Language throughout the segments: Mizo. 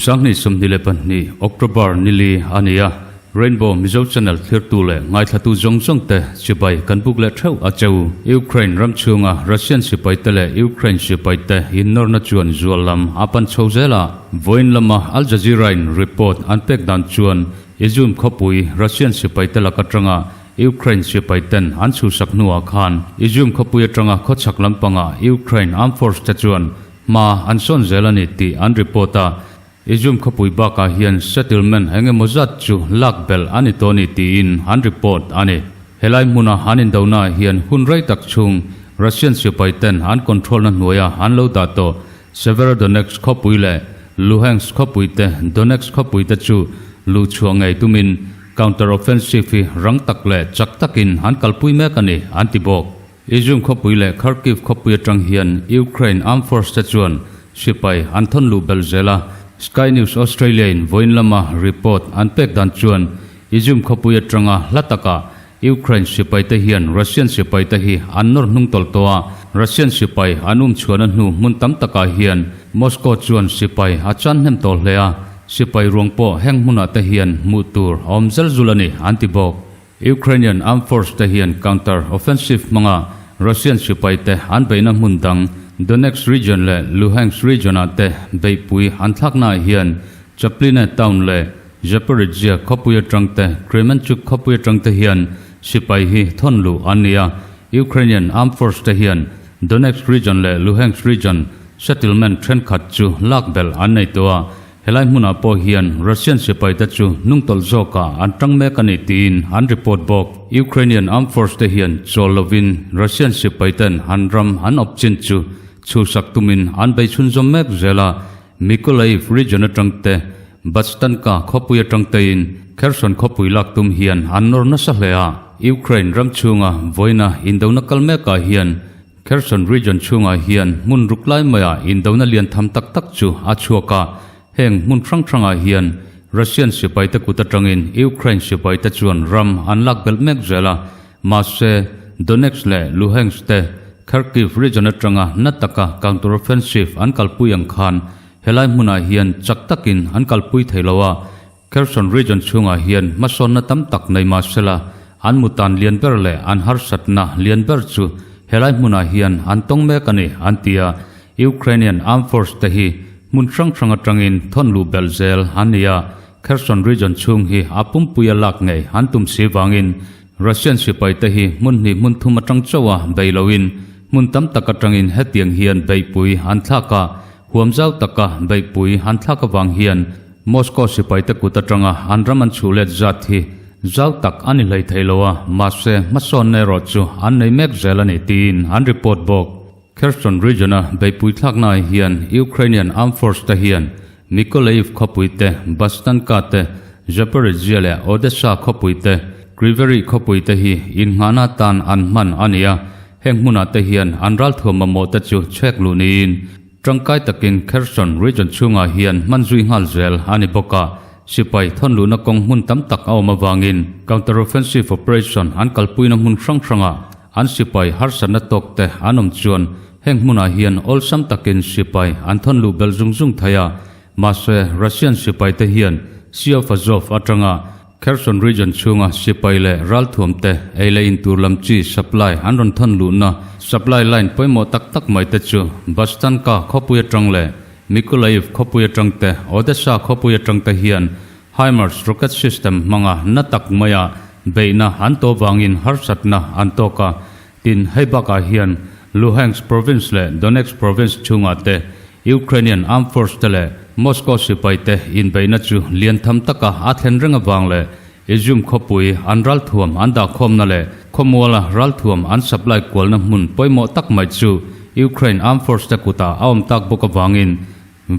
2022 October nili a ni a, Rainbow Mizo Channel thlirtu leh ngaithlatu zawng zawng te chibai kan buk leh theuh a cheu. Ukraine ram chhunga Russian sipai te leh Ukraine sipai te innawrna chuan zual lam a pan chho zel a. Vawiin lama Al Jazeera in report an pek dan chuan Izum khawpui Russian sipai te lak atanga Ukraine sipai ten an chhuhsak hnuah khan Izum khawpui atanga khawchhak lampanga Ukraine Armed Force te chuan hma an sawn zel a ni tih an report a. Izum khawpui bakah hian settlement eng emaw zat chu lak belh a ni tawh a ni tiin an report a ni. Helai hmuna an indonaah hian hun rei tak chhung Russian sipai ten an control na hnuaia an lo dah tawh Severodonetsk khawpui leh Luhansk khawpui te Donetsk khawpui te chu luh chhuah ngei tumin counter-offensive hi rang tak leh chak takin an kalpui mek a ni, an ti bawk. Izium khawpui leh Kharkiv khawpui atang hian Ukraine Armed Force te chuan sipai an thawn luh belh zel a, Sky News Australia in vawiin lama report an pek dan chuan Izium khawpui atanga hla takah Ukraine sipai te hian Russian sipai te hi an nawr hnung tawlh tawh a, Russian sipai an um chhuahna hnu hmun tam takah hian Moscow chuan sipai a chan hnem tawh hle a, sipai ruang pawh heng hmunah te hian hmuh tur a awm zel zul a ni, an ti bawk. Ukrainian Armed Force te hian counter offensive hmanga Russian sipai te an beihna hmun dang Donetsk region leh Luhansk region ah te beihpui an thlaknaah hian Chapline town leh Zaporizhzhia khawpui atang te Kremenchuk khawpui atang te hian sipai hi thawn luh an ni a. Ukrainian Armed Force te hian Donetsk region leh Luhansk region settlement thenkhat chu lak belh an nei tawh a. Helai hmunah pawh hian Russian sipaite chu hnungtawlh zawkah an tang mek a ni tiin an report bawk. Ukrainian Armed Force te hian chawl lovin Russian sipaiten an ram an awp chin chu chhuhsak tumin an bei chhunzawm mek zel a, Mykolaiv region atang te, Bachtanka khawpui atang tein Kherson khawpui lak tum hian an nawr nasa hle a. Ukraine ram chhunga vawiina indona kal mekah hian Kherson region chhungah hian hmun ruk lai maiah indona lian tham tak tak chu a chhuak a, heng hmun hrang hrangah hian Russian sipaite kut atangin Ukraine sipaite chuan ram an lak belh mek zel a, mahse Donetsk leh Luhansk te Kharkiv region atanga na taka counteroffensive an kalpui ang khan helai hmunah hian chak takin an kalpui thei lo a, Kherson region chhungah hian hmasawnna tam tak nei mah sela, an mutan lian ber leh an harsatna lian ber chu helai hmunah hian an tawng mek a ni, an ti a. Ukrainian Armed Force te hi hmun hrang hrang atangin thawn luh belh zel an ni a, Kherson region chhung hi a pumpuia lak ngei an tum si vangin Russian sipai te hi hmun hnih hmun thum atang chauha bei loin hmun tam tak atangin hetiang hian beihpui an thlak a, huam zau taka beihpui an thlak avang hian Moscow sipaite kut atanga an ram an chhuh let zat hi zau tak a ni hlei thei lo a, mahse hmasawnna erawh chu an nei mek zel a ni tiin an report bawk. Kherson region-a beihpui thlaknaah hian Ukrainian Armed Force te hian Mykolaiv khawpui te, Bastanka te, Zaporizhzhia leh Odessa khawpui te, Kryvyi Rih khawpui te hi innghahna atan an hman a ni a, heng hmunah te hian an ralthuam mamawh te chu chhek luh niin Tangkai takin Kherson region chhungah hian hman zui nghal zel a ni bawk a, sipai thawn luhna kawng hmun tam tak a awm avangin counter-offensive operation an kalpuina hmun hrang hrangah an sipai harsatna tawk te an awm chuan heng hmunah hian awlsam takin sipai an thawn luh belh zung zung thei a, mahse Russian sipai te hian Sea of Azov atanga Kherson region chhunga sipai leh ralthuam te ei leh in tur lam chi supply an rawn thawn luhna supply line pawimawh tak tak mai te chu Bastanka khawpui atang leh Mykolaiv khawpui atang te Odessa khawpui atang te hian HIMARS rocket system hmanga na tak maia beihna an tawh vangin harsatna an tawk a, tin hei bakah hian Luhansk province leh Donetsk province chhungah te Ukrainian Armed Force te leh Moscow sipai te inbeihna chu lian tham taka a thlen reng avang leh Izium khawpui an ralthuam an dahkhawmna leh khawmuala ralthuam an supply kualna hmun pawimawh tak mai chu Ukraine Armed Force te kutah a awm tak bawk avangin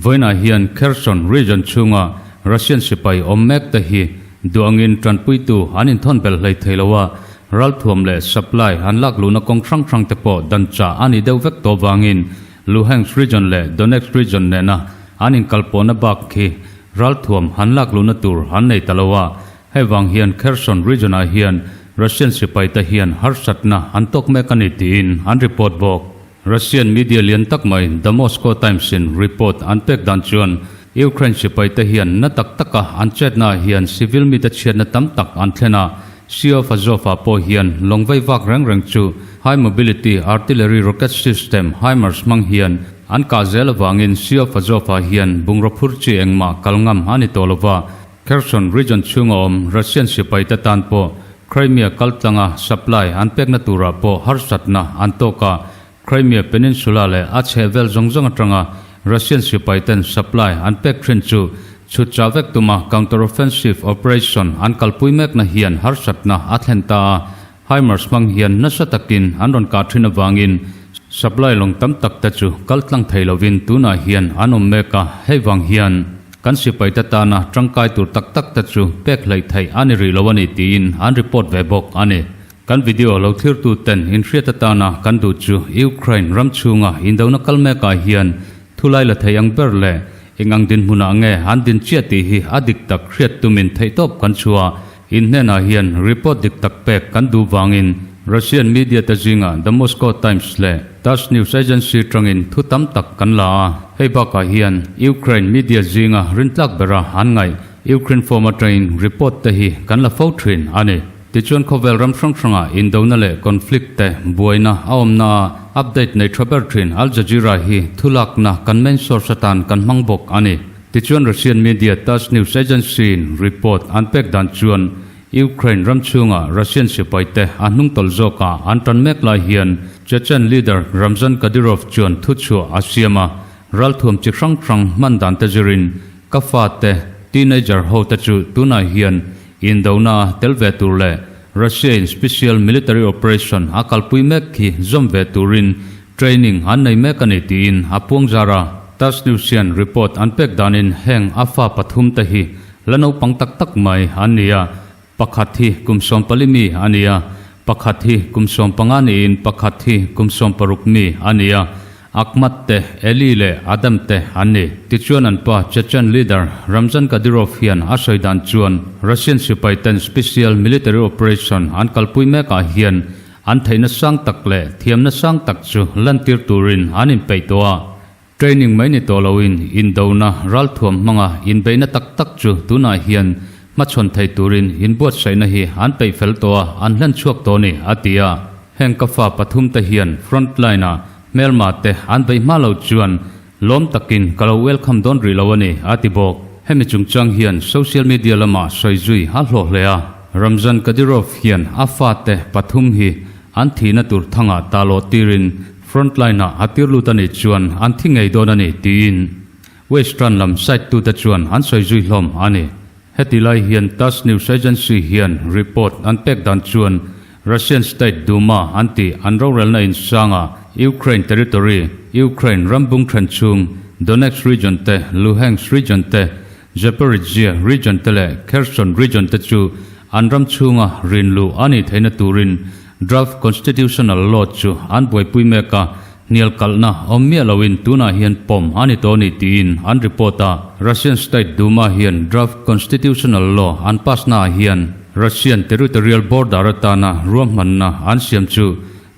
vawiinah hian Kherson region chhunga Russian sipai awm mek te hi duangin tanpuitu an inthawn belh hlei thei lo a, ralthuam leh supply an lak luhna kawng hrang hrang te pawh dan chah a nih deuh vek tawh avangin Luhansk region leh Donetsk region nena an inkalpawhna bak khi ralthuam han lak luhna tur an nei ta lo a, hei vang hian Kherson region-ah hian Russian sipaite hian harsatna an tawk mek a ni tiin an report bawk. Russian media lian tak mai The Moscow Times-in report an pek dan chuan. Ukraine sipaite hian na tak taka an chetnaah hian civil mite chhiatna tam tak an thlen a, Sea of Azov-ah pawh hian lawng vei vak reng reng chu High Mobility Artillery Rocket System, HIMARS, hmang hian an kah zel avangin Sea of Azov-ah hian bungraw phur chi engmah kal ngam a ni tawh lo va. Kherson region chhunga awm Russian sipaite tan pawh Crimea kaltlanga supply an pekna turah pawh harsatna an tawk a, Crimea Peninsula leh a chhehvel zawng zawng atanga Russian sipaiten supply an pek thin chu chhut chah vek tuma counter-offensive operation an kalpui mekna hian harsatna a thlen ta a, HIMARS hmang hian nasa takin an rawn kah thin avangin supply lawng tam tak te chu kal tlang thei lovin tunah hian an awm mek a, hei vang hian kan sipaite tana tangkai tur tak tak te chu pek hleih theih a ni rih lo a ni tiin an report ve bawk a ni. Kan video lo thlirtu ten inhriat atana kan duh chu Ukraine ram chhunga indona kal mekah hian thulai la thei ang ber leh eng ang dinhmunah nge an din chiah tih hi a dik tak hriat tumin theihtawp kan chhuah. In hnenah hian report dik tak pek kan duh vangin Russian media te zingah The Moscow Times leh Tass news agency tangin thu tam tak kan la a. Hei bakah hian Ukraine media zinga rintlak bera an ngaih Ukrinform atangin report te hi kan la fo thin a ni. Tichuan khawvel ram hrang hrangah indona leh conflict te buaina a awmna a update nei tha ber thin Al Jazeera hi thulakna kan main source atan kan hmang bawk a ni. Tichuan Russian media Tass news agency in report an pek dan chuan Ukraine ram chhunga Russian sipai te a hnungtawlh zawkah an tan mek lai hian Chechen leader Ramzan Kadyrov chuan thuchhuah a siam a, ralthuam chi hrang hrang hman dan te zirin ka fate teenager ho te chu tunah hian Indona tel ve tur leh Russia in special military operation a kalpui mek khi zawm ve turin training an nei mek a ni tiin a puang zar a. Tass News hian report an pek danin heng a fa pathum te hi la naupang tak tak mai an ni a, pakhat hi kum 14 mi a ni a, pakhat hi kum 15 niin pakhat hi kum 16 mi a ni a. Akhmat te, Eli leh Adam te an ni. Tichuan an pa Chechen leader Ramzan Kadyrov hian a sawi dan chuan Russian sipai ten special military operation an kalpui mekah hian an theihna sang tak leh thiamna sang tak chu lantir turin an inpeih tawh a. Training mai ni tawh loin indona ralthuam hmanga inbeihna tak tak chu tunah hian hmachhawn thei turin inbuatsaihna hi an peih fel tawh a, an hlen chhuak tawh a ni, a ti a. Heng ka fa pathum te hian front line ah Hmelma te an beih hma lo chuan lawm takin ka lo welcome dawn rih lo a ni, a ti bawk. Hemi chungchang hian social media lamah sawi zui a hlawh hle a. Ramzan Kadyrov hian a fate pathum hi an thihna tur thangah talawh tirin frontline ah a tir lut a nih chuan an thi ngei dawn a ni tiin Western lam side tute chuan an sawi zui hlawm a ni. Heti lai hian Tass news agency hian report an pek dan chuan Russian State Duma an tih an rorelna insanga Ukraine territory, Ukraine ram bung then chhung Donetsk region te, Luhansk region te, Zaporizhzhia region te leh Kherson region te chu an ram chhunga rinluh a nih theihna turin draft constitutional law chu an buaipui mek a. Hnial kalhna awm miah loin tunah hian pawm a ni tawh a ni tiin an report a. Russian State Duma hian draft constitutional law an pass naah hian Russian territorial border atana ruahmanna an siam chu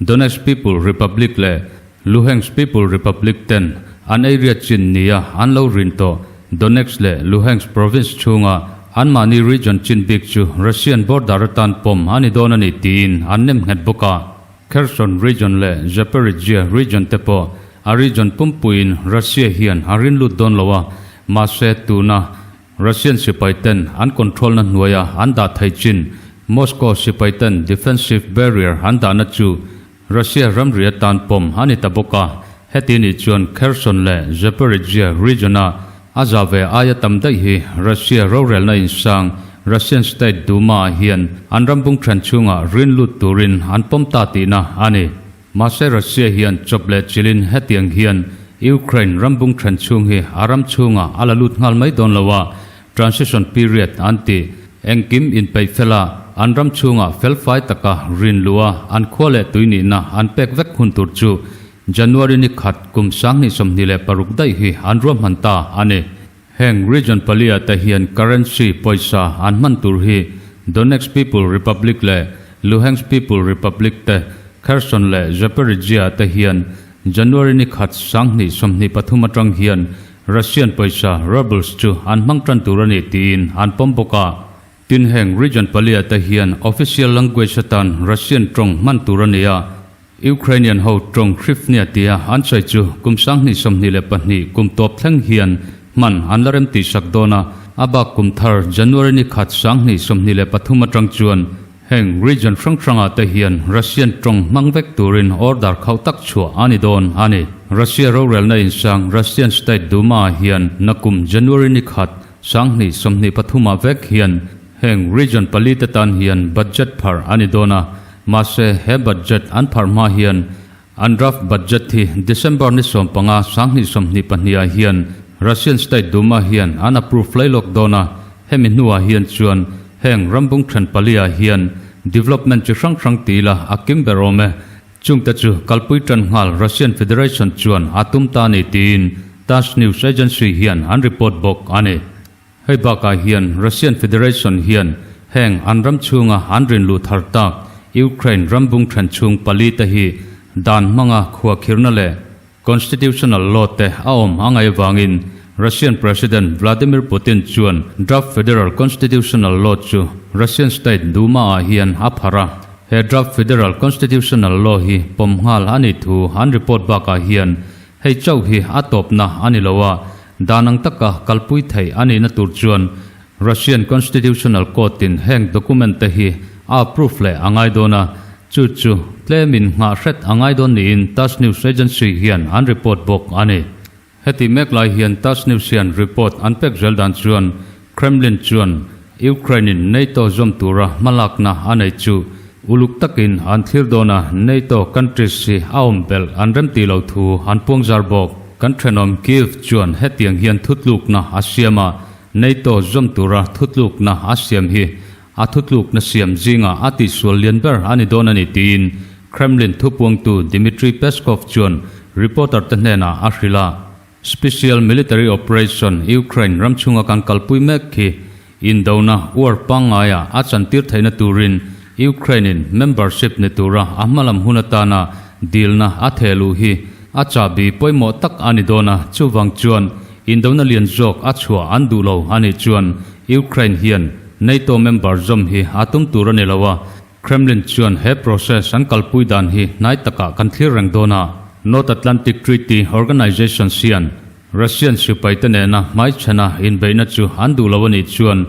Donetsk People Republic leh Luhansk People Republic ten an area chin nia an lo rin tawh Donetsk leh Luhansk province chhunga anmahni region chin bik chu Russian border atan pawm a ni dawn a ni tiin an nemnghet bawk a. Kherson region leh Zaporizhzhia region te pawh a region pumpuiin Russia hian a rin lut dawn lo a, mahse tuna Russian sipai ten an control na hnuaia an dah thei chin Moscow sipai ten defensive barrier an dahna chu Russia ramri atan pawm a ni ta bawk a, heti nih chuan Kherson leh Zaporizhzhia region a A za ve aia tam daih hi Russia rorelna insang Russian State Duma ah hian an ram bung then chhungah rin lut turin an pawm ta tihna a ni. Mahse Russia hian chawp leh chilin hetiang hian Ukraine ram bung then chhung hi a ram chhungah a la lut nghal mai dawn lo a, transition period an ti. Engkim inpeih fela an ram chhungah felfai taka rin luh a an khua leh tui nihna an pek vek hun tur chu January ni khat kum 2026 daih hi an ruahman ta a ni. Heng region palia te hian currency pawisa an hman tur hi Donetsk People Republic leh Luhansk People Republic te, Kherson leh Zaporizhzhia te hian January ni khat 2023 atang hian. Russian pawisa rubles chu an hmang tan tur a ni tiin an pawm bawk a. Tin heng region palia te hian official language atan Russian tawng hman tur a ni a, Ukrainian ho tawng Hryvnia tia an sawi chu kum 2022 kum tawp thleng hian hman an la rem tih sak dawn a, a bak kum thar January ni khat 2023 atang chuan heng region hrang hrangah te hian Russian tawng hmang vek turin order khauh tak chhuah a ni dawn a ni. Russia rorelna insang Russian State Duma ah hian nakum January ni khat 2023 ah vek hian heng region pali te tan hian budget pharh a ni dawn a, Mahse, he budget an pharh hma hian an draft budget hi December ni 15 2022 ah hian Russian State Duma hian an approve lai lawk dawn a, hemi hnuah hian chuan heng rambung then pali ah hian development chi hrang hrang ti ila a kim ber awm e. Chungte chu kalpui tan nghal Russian Federation chuan a tum ta ni tiin Tass News Agency hian an report bawk a ni. Hei bakah hian Russian Federation hian heng an ram chhunga an rinluh thar tak Ukraine ram bung then chhung pali te hi dan hmanga khuakhirna leh constitutional law te a awm a ngaih avangin Russian President Vladimir Putin chuan draft federal constitutional law chu Russian State Duma ah hian a pharh a. He draft federal constitutional law hi pawm nghal a nih thu an report bakah hian Hei chauh hi a tawpna a ni lo a, dan ang taka kalpui theih a nihna tur chuan Russian Constitutional Court-in heng document te hi a approve leh a ngai dawn a, chu chu tlemin nghah hret a ngai dawn niin Tass News Agency hian an report bawk a ni. Heti mek lai hian Tass News hian report an pek zel dan chuan Kremlin chuan Ukraine-in NATO zawm tura hmalakna a nei chu uluk takin an thlir dawn a, NATO countries hi a awm belh an remti lo thu an puangzar bawk. Kan thenawm Kyiv chuan hetiang hian thutlukna a siam a, NATO zawm tura thutlukna a siam hi a thutlukna siam zingah a tihsual lian ber a ni dawn a ni tiin Kremlin thupuangtu Dmitry Peskov chuan reporter te hnenah a hrilh a. Special Military Operation Ukraine ram chhunga kan kalpui mek khi indona war pangngaia a chantir theihna turin Ukraine-in membership ni tura a hmalam hun atana dilna a theh luh hi a chahbi pawimawh tak a ni dawn a, chuvang chuan indona lian zawk a chhuah an duh lo a nih chuan Ukraine hian NATO member zawm hi a tum tur a ni lo a, Kremlin chuan he process an kalpui dan hi hnai takah kan thlir reng dawn a, North Atlantic Treaty Organization hian Russian sipaite nena hmaichhana inbeihna chu an duh lo a nih chuan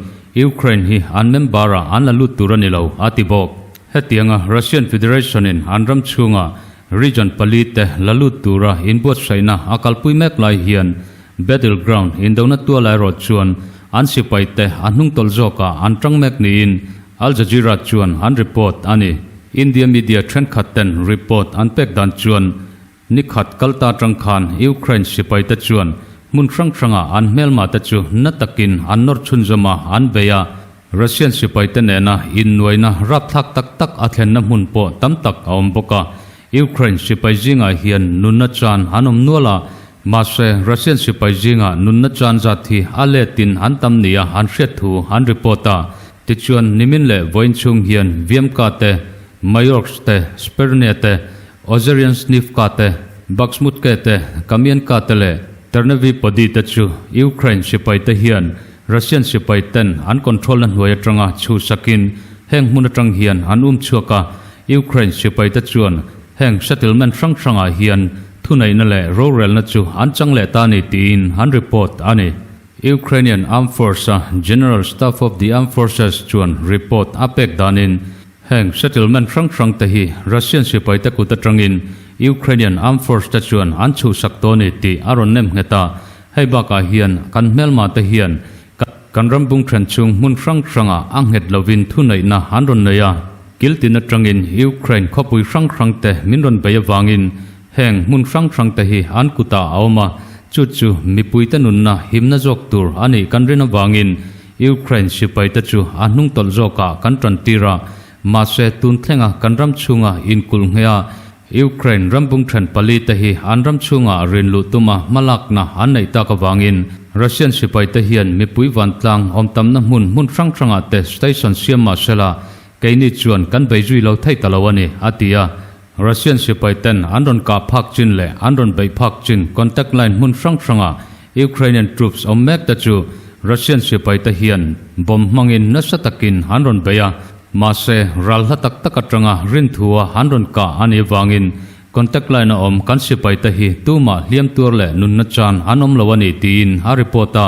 Ukraine hi an member-ah an la lut tur a ni lo, a ti bawk. Hetianga Russian Federation-in an ram chhunga region pali te la lut tura inbuatsaihna a kalpui mek lai hian battleground indona tual erawh chuan an sipaite a hnungtawlh zawkah an tang mek niin Al Jazeera chuan an report a ni. India media thenkhat ten report an pek dan chuan ni khat kal ta atang khan Ukraine sipai te chuan hmun hrang hrangah an hmelma te chu na takin an nawr chhunzawm a, an bei a. Russian sipai te nena innuaina rapthlak tak tak a thlenna hmun pawh tam tak a awm bawk a. Ukraine sipai zingah hian nunna chan an awm nual a, mahse Russian sipai zingah nunna chan zat hi a letin an tam nia an hriat thu an report a. Tichuan, nimin leh vawiin chhung hian Viamka te, Mayorsk te, Spirne te, Ozeriansnivka te, Bakhmutke te, Kamianka te leh Ternovi Podi te chu Ukraine sipai te hian Russian sipai ten an control na hnuai atanga chhuhsakin heng hmun atang hian an um chhuak a, Ukraine sipai te chuan heng settlement hrang hrangah hian thuneihna leh rorelna chu an chang leh ta ni tiin an report a ni. Ukrainian Armed Force-a General Staff of the Armed Forces chuan report a pek danin heng settlement hrang hrang te hi Russian sipaite kut atangin Ukrainian Armed Force te chuan an chhuhsak tawh a ni tih a rawn nem nghet a. Hei bakah hian kan hmelma te hian kan ram bung then chhung hmun hrang hrangah a nghet lovin thuneihna an rawn nei a. Kiltin atangin Ukraine khawpui hrang hrang te min rawn bei avangin Heng hmun hrang hrang te hi an kutah a awm a, chu chu mipuite nunna himna zawk tur a nih kan rin avangin Ukraine sipaite chu a hnung tawlh zawkah kan tan tir a, mahse tun thlenga kan ram chhunga inkulh nghe a, Ukraine ram bung then pali te hi an ram chhunga rin luh tuma hmalakna an neih tak avangin Russian sipaite hian mipui vantlang awm tamna hmun hmun hrang hrangah te station siam mahsela keini chuan kan bei zui lo thei ta lo a ni, a ti a. Russian sipai ten an rawn kah phak chin leh an rawn beih phak chin contact line hmun hrang hrangah Ukrainian troops awm mek te chu Russian sipai te hian bomb hmangin nasa takin an rawn bei a, mahse ral hla tak tak atanga rinthua an rawn kah a nih vangin contact line a awm kan sipai te hi tumah hliam tuar leh nunna chan an awm lo a ni tiin a report a.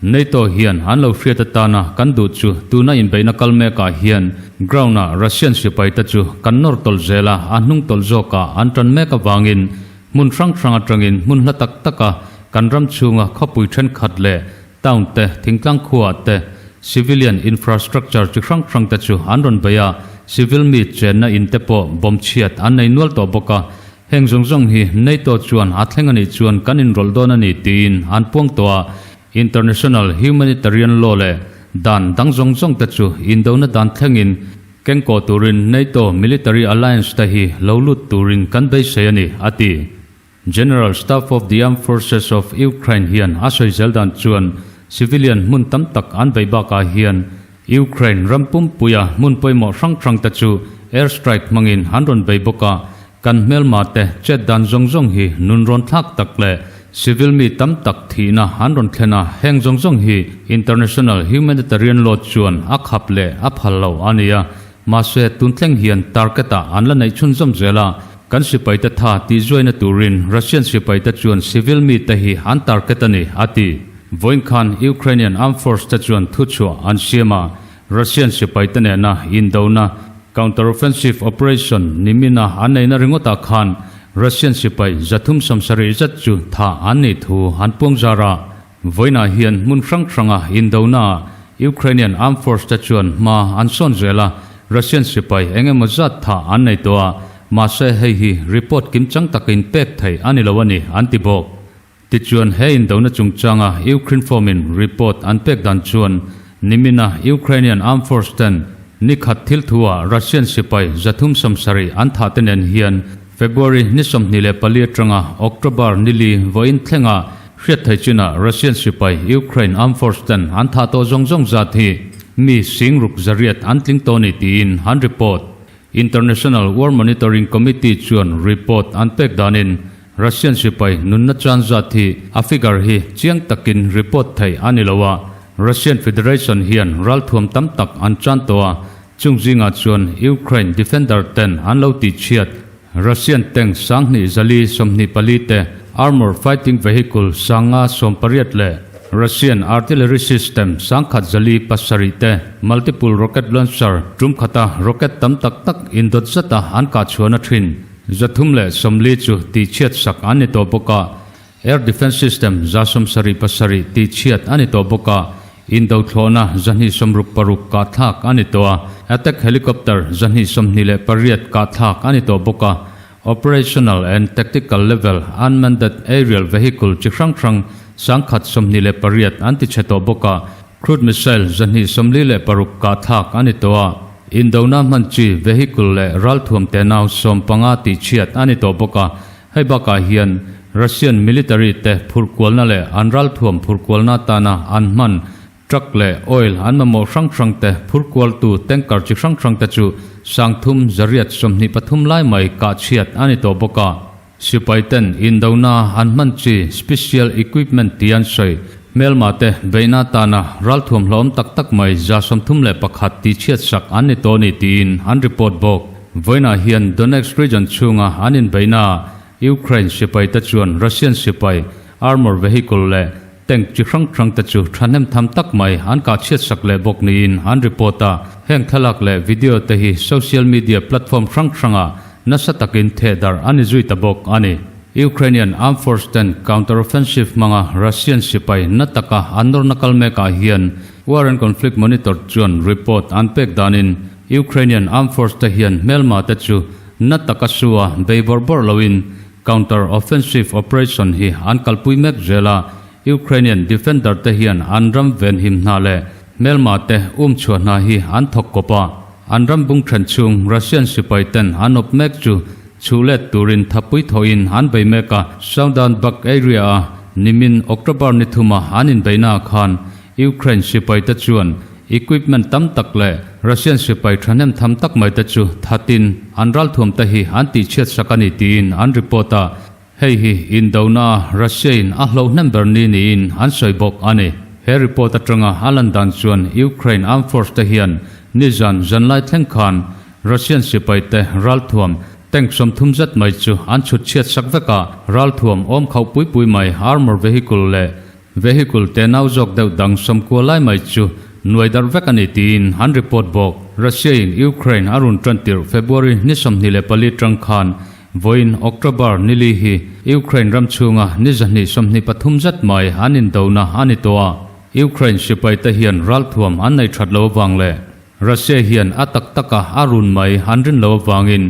NATO hian an lo hriat atana kan duh chu tuna inbeihna kal mekah hian ground-ah Russian sipaite chu kan nawr tawlh zel a, a hnung tawlh zawkah an tan mek avangin hmun hrang hrang atangin hmun hla tak taka kan ram chhunga khawpui thenkhat leh town te, thingtlang khuaah te civilian infrastructure chi hrang hrang te chu an rawn bei a, civil mi chenna in te pawh bomb chhiat an nei nual tawh bawk a. Heng zawng zawng hi NATO chuan a thleng a nih chuan kan inrawlh dawn a ni tiin an puang tawh a, International Humanitarian Law leh dan dang zawng zawng te chu indona dan thlengin kengkaw turin NATO military alliance te hi lo lut turin kan beisei a ni, a ti. General Staff of the Armed Forces of Ukraine hian a sawi zel dan chuan civilian hmun tam tak an bei bakah hian Ukraine ram pumpuia hmun pawimawh hrang hrang te chu air strike hmangin an rawn bei bawk a, Kan hmelma te chet dan zawng zawng hi nun rawn thlak tak leh civil mi tam tak thihna an rawn thlen a, heng zawng zawng hi International Humanitarian Law chuan a khap leh a phal lo a ni a, mahse tun thleng hian target ah an la neih chhunzawm zel a, kan sipai te tha tih zuaina turin Russian sipai te chuan civil mi te hi an target a ni, a ti. Vawiin khan Ukrainian Armed Force te chuan thuchhuah an siam a, Russian sipaite nena indona counter-offensive operation nimina an neihna ringawtah khan Russian sipai 370 zet chu thah an nih thu an puang zar a. Vawiinah hian hmun hrang hranga indonaah Ukrainian Armed Force te chuan hma an sawn zel a, Russian sipai eng emaw zat thah an nei tawh a, mahse hei hi report kimchang takin pek theih a ni lo a ni, an ti bawk. Tichuan, he indona chungchanga Ukrinform-in report an pek dan chuan nimina Ukrainian Armed Force ten ni khat thil thu-ah Russian sipai 370 an thah te nen hian February ni 24 atanga October ni li vawiin thlenga hriat thei chinah Russian sipai Ukraine Armed Force ten an thah tawh zawng zawng zat hi mi singruk zariat an tling tawh ni tiin an report. International War Monitoring Committee chuan report an pek danin Russian sipai nunna chan zat hi a figure hi chiang takin report theih a ni lo a, Russian Federation hian ralthuam tam tak an chan tawh a, chung zingah chuan Ukraine defender ten an lo tihchhiat Russian tank 2424 te, armour fighting vehicle 518 leh Russian artillery system 1107 te, multiple rocket launcher tum khata rocket tam tak tak indawt zata an kah chhuahna thin 340 chu tihchhiat sak an ni tawh bawk a, air defence system 77 tihchhiat a ni tawh bawk a, indo thlawhna 266 kah thlak a ni tawh a, attack helicopter 228 kah thlak a ni tawh bawk a, Operational and Tactical Level Unmanned Aerial Vehicle chi hrang hrang 128 an ti chhe tawh bawk a, crude missile 246 kah thlak a ni tawh a, indona hman chi vehicle leh ralthuam tenau 15 tih chhiat a ni tawh bawk a, hei bakah hian Russian military te phurhkualna leh an ralthuam phurhkualna atana an hman Truck leh oil an mamawh hrang hrang te phur kualtu tanker chi hrang hrang te chu 3823 lai mai kah chhiat a ni tawh bawk a. Sipai ten indona an hman chi special equipment tih an sawi. Hmelma te beihna atana ralthuam hlawm tak tak mai 31 tih chhiat sak an ni tawh ni tiin an report bawk. Vawiinah hian Donetsk region chhunga an inbeihna ah Ukraine sipai te chuan Russian sipai armour vehicle leh Tank chi hrang hrang te chu thahnem tham tak mai an kah chhiat sak leh bawk niin an report a, heng thlalak leh video te hi social media platform hrang hrangah nasa takin thehdarh a ni zui ta bawk a ni. Ukrainian Armed Force ten counter-offensive hmanga Russian sipai na taka an nawrna kal mekah hian War and Conflict Monitor chuan report an pek danin Ukrainian Armed Force te hian hmelma te chu na taka sua bei bawrh bawrh loin Counter offensive operation hi an kalpui mek zel a, Ukrainian defender te hian an ram venhim hna leh hmelma te um chhuah hna hi an thawk kawp a, an ram bung then chhung Russian sipai ten an awp mek chu chhuh let turin thapui thawhin an bei mek a, Southern Bug area a nimin October ni thuma an inbeihna ah khan Ukraine sipai te chuan equipment tam tak leh Russian sipai thahnem tham tak mai te chu thatin an ralthuam te hi an tihchhiat sak a ni tiin an report a. Hei hi indona Russia-in a hloh hnem ber ni niin an sawi bawk a ni. He report atanga a lan dan chuan Ukraine armed force te hian nizan zanlai thleng khan Russian sipai te ralthuam tank 30 zet mai chu an chhut chhiat sak vek a, ralthuam awm khauh pui pui mai armor vehicle leh Vehicle tenau zawk deuh dang 90 lai mai chu nuai darh vek a ni tiin an report bawk. Russia-in Ukraine a rawn tan tirh February ni 24 tang khan vawiin October ni li hi Ukraine ram chhunga ni 223 zet mai an indona a ni tawh a. Ukraine sipaite hian ralthuam an nei that lo avang leh Russia hian a tak taka a run mai an rin lo avangin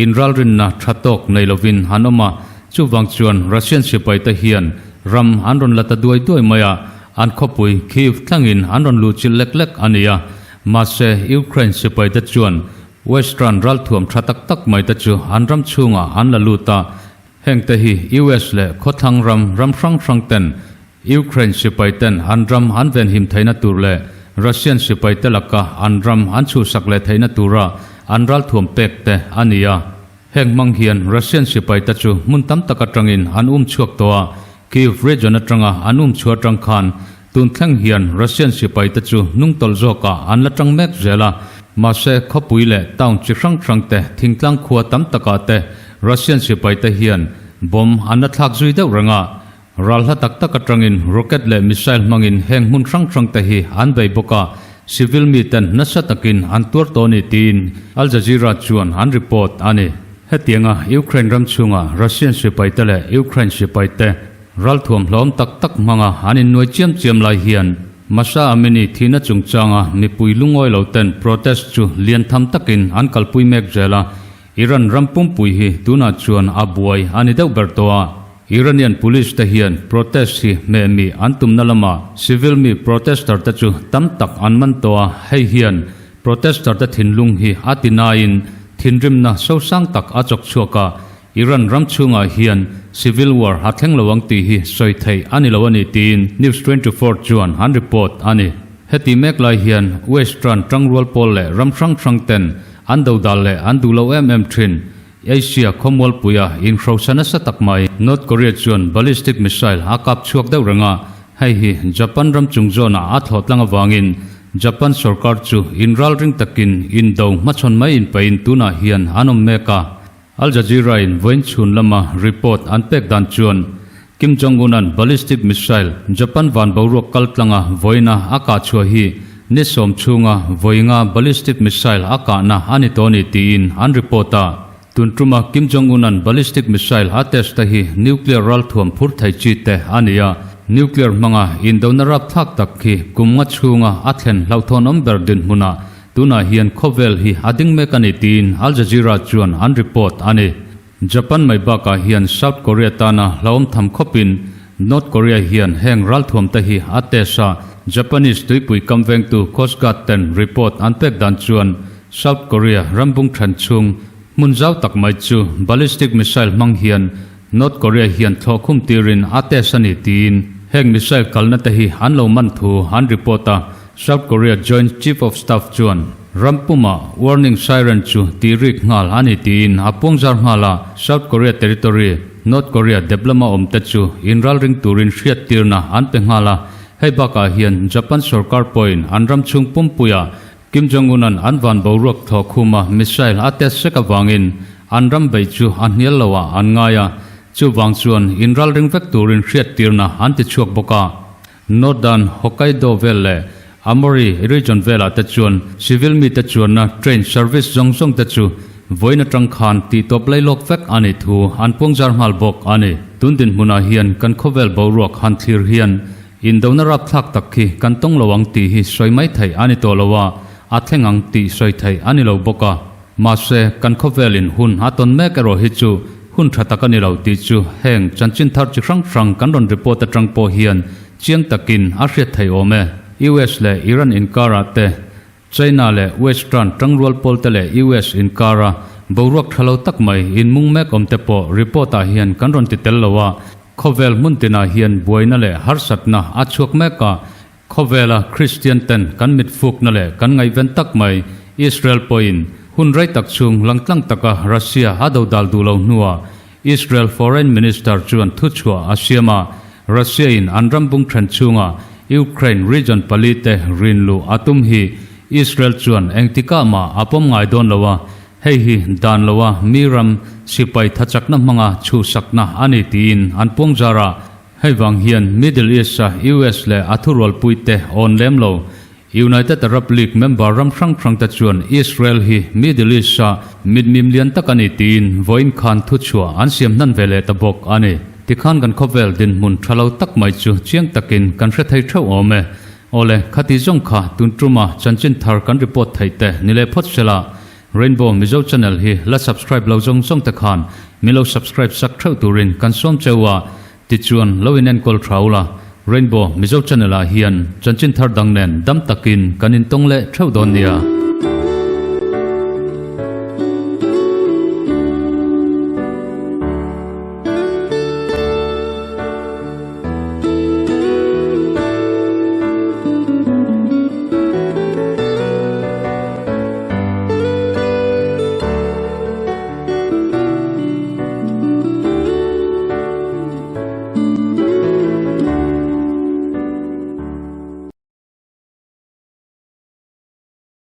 inralrinna tha tawk nei lovin an awm a, chuvang chuan Russian sipaite hian ram an rawn la ta duai duai mai a, an khawpui Kyiv thlangin an rawn luh chilh lek lek a ni a. Mahse, Ukraine sipaite chuan Western ralthuam tha tak tak mai te chu an ram chhungah an la lut a, hengte hi US leh khawthlang ram ram hrang hrang ten Ukraine sipai ten an ram an venhim theihna tur leh Russian sipai te laka an ram an chhuhsak leh theihna tura an ralthuam pek te a ni a. Heng hmang hian Russian sipai te chu hmun tam tak atangin an um chhuak tawh a, Kyiv region atanga an um chhuah atang khan tun thleng hian Russian sipai te chu hnungtawlh zawkah an la tang mek zel a. Mahse, khawpui leh town chi hrang hrang te thingtlang khua tam takah te Russian sipai te hian bomb an la thlak zui deuh reng a. Ral hla tak tak atangin rocket leh missile hmangin heng hmun hrang hrang te hi an bei bawk a, civil mi ten nasa takin an tuar tawh a ni tiin Al Jazeera chuan an report a ni. Hetianga Ukraine ram chhunga Russian sipai te leh Ukraine sipai te ralthuam hlawm tak tak hmanga an innuai chiam chiam lai hian Mahsa Amini thihna chungchanga mipui lungawi lo ten protest chu lian tham takin an kalpui mek zel a, Iran ram pumpui hi tunah chuan a buai a ni deuh ber tawh a. Iranian police te hian protest hi hmeh mi an tumna lama civil mi protester te chu tam tak an man tawh a, hei hian protester te thinlung hi a ti naiin thinrimna sosang tak a chawk chhuak a, Iran ram chhungah hian civil war a thleng lo ang tih hi sawi theih a ni lo a ni tiin News 24 chuan an report a ni. Heti mek lai hian Western tangrual pawl leh ram hrang hrang ten an dodal leh an duh lo em em thin. Asia khawmualpuia inhrosa nasa tak mai North Korea chuan ballistic missile a kap chhuak deuh reng a, hei hi Japan ram chung zawnah a thlawh tlang avangin Japan sorkar chu inralring takin indo hmachhawn mai inpeihin tunah hian an awm mek a. Al Jazeera-in vawiin chhun lama report an pek dan chuan Kim Jong-un-a'n ballistic missile Japan van boruak kal tlanga vawiina a kah chhuah hi ni sawm chhunga vawiinga ballistic missile a kahna a ni tawh a ni tiin an report a. Tun tuma Kim Jong-un-a'n ballistic missile a test te hi nuclear ralthuam phur thei chi te a ni a, nuclear hmanga indona rapthlak tak hi kum nga chhunga a thlen hlauhthawnawm ber dinhmunah tunah hian khawvel hi a ding mek a ni tiin Al Jazeera chuan an report a ni. Japan mai bakah hian South Korea tana hlauhawm tham khawpin North Korea hian heng ralthuam te hi a test a, Japanese tuipui kam vengtu Coast Guard ten report an pek dan chuan South Korea rambung then chhung hmun zau tak mai chu ballistic missile hmang hian North Korea hian thlawh khum tirin a test a ni tiin heng missile kalna te hi an lo man thu an report a, South Korea Joint Chief of Staff chuan ram pumah warning siren chu tih rik nghal a ni tiin a puangzar nghal a, South Korea territory, North Korea dep lama awmte chu inralring turin hriattirna an pe nghal a, hei bakah hian Japan sorkar pawhin an ram chhung pumpuiah Kim Jong-un-a'n an van boruak thlawh khuma missile a test sek avangin an ram beih chu a hnial loah an ngai a, chuvang chuan inralring vek turin hriattirna an ti chhuak bawk a. Northern Hokkaido vel leh Amori region velah te chuan civil mite chuanna train service zawng zawng te chu vawiin atang khan tihtawp lailawk vek a nih thu an puangzar nghal bawk a ni. Tun dinhmunah hian kan khawvel boruak han thlir hian indona rapthlak tak khi kan tawng lo ang tih hi sawi mai theih a ni tawh lo a, a thleng ang tih sawi theih a ni lo bawk a. Mahse, kan khawvelin hun a tawn mek erawh hi chu hun tha tak a ni lo tih chu heng chanchin thar chi hrang hrang kan rawn report atang pawh hian chiang takin a hriat theih awm e. US leh Iran inkarah te, China leh Western tangrual pawl te leh US inkara boruak tha lo tak mai inmung mek awm te pawh report ah hian kan rawn ti tel lo a, khawvel hmun tinah hian buaina leh harsatna a chhuak mek a, Khawvela Kristian ten kan mit fukna leh kan ngaihven tak mai Israel pawhin hun rei tak chhung langtlang taka Russia a dodal duh lo hnuah Israel Foreign Minister chuan thuchhuah a siam a, Russia in an ram bung then chhunga Ukraine region palite rinluh a tum hi Israel chuan engtikah mah a pawm ngai dawn lo a, hei hi dan loa mi ram sipai thachakna hmanga chhuhsakna a ni tiin an puang zar a. Hei vang hian Middle East-a US leh a thurualpuite awn lem lo. United Arab League member ram hrang hrangte chuan Israel hi Middle East-a mitmim lian tak a ni tiin vawiin khan thuchhuah an siam hnan ve leh ta bawk a ni. Tikhan kan khawvel dinhmun tha lo tak mai chu chiang takin kan hre thei theuh awm e. Awle, khati zawng kha tun tuma chanchin thar kan report theih te ni leh phawt sela, Rainbow Mizo channel hi la subscribe lo zawng zawng te khan min lo subscribe sak theuh turin kan sawm cheu a, tichuan lo in enkawl tha ula, Rainbow Mizo channel ah hian chanchin thar dang nen dam takin kan intawng leh theuh dawn nia.